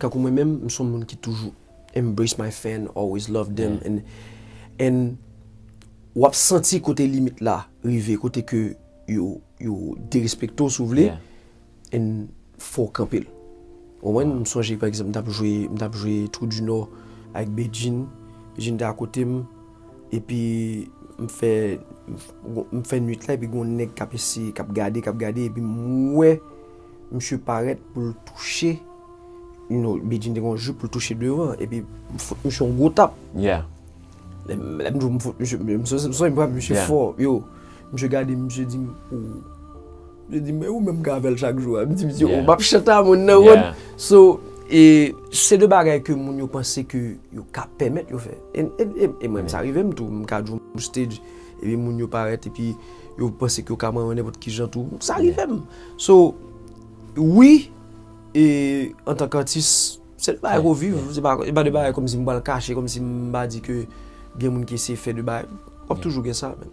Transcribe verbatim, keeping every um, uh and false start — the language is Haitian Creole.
Kankou mwen menm, m se yon moun ki toujou embrace my fan, always love them, and, and w ap santi kote limit la rive, kote ke yo, yo derespekte w, si w vle, and fè w kanpe l. Ou konprann? M sonje, pa egzanp, m t ap jwe, m t ap jwe Trou du Nord avèk Bedjine. Bedjine te akote m, epi m fè, m fè nwit la, epi gon nèg k ap eseye, k ap gade, k ap gade, epi m wè misye parèt pou l touche, you know, Bedjine te gon jip pou l touche devan, epi m fout misye yon gwo tap. Yeah. Lè m lè m di w m fout misye, m sonje m frape misye fò, yo. Misye gade m, misye di m, oh. Misye di m, men ou menm ka avè l chak jou a. M di misye, oh, m ap chante a moun nan, ou konprann? So, e se de bagay ke moun yo panse ke yo ka pèmèt yo fè. E, e, e, e mwen, sa rive m tou. M ka jwe yon stage, epi moun yo parèt, epi yo panse ke yo ka manyen nenpòt ki jan tou. Sa rive m. So, wi, e antanke atis, se de bagay ke w viv. Se pa, se pa de bagay kòmsi m pral kache, kòmsi m pa di ke gen moun ki eseye fè de bagay. W ap toujou gen sa, men.